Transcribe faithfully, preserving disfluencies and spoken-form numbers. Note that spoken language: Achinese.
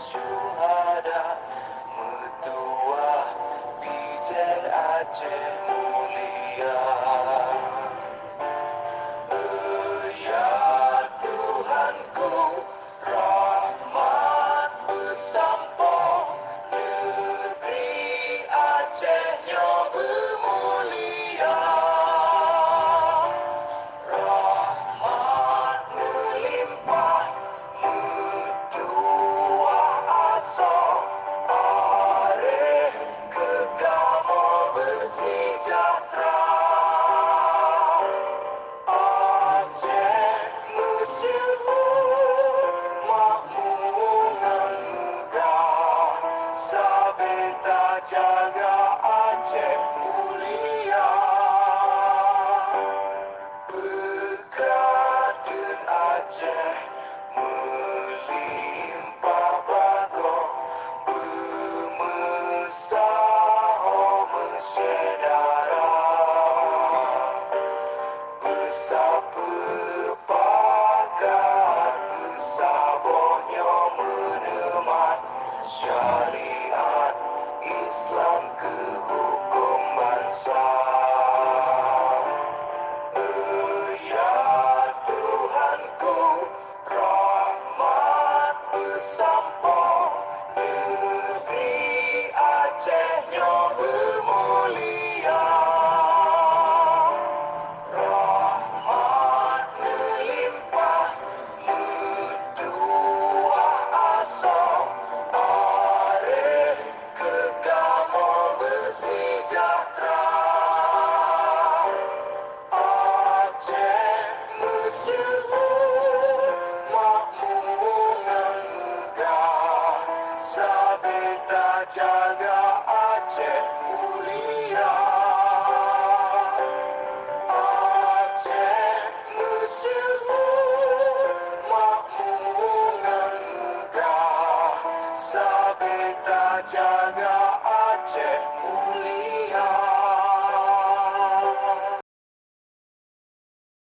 Syuhada meutuwah di jeh Aceh mulia. Ya Tuhanku, rahmat beusampoe, neugri Aceh nyoe beumulia. Rahmat meulimpah, meutuwah asoe, areueng keu kamoe beusejahtera. Aceh meusyeuhu, makmu ngon meugah, sabe tajaga Aceh mulia. Beukah kheun Aceh meulimpah bagoe, beumeusaho meusyedara, beusapeue pakat, beusaboh nyoe meuneumat syariat Islam.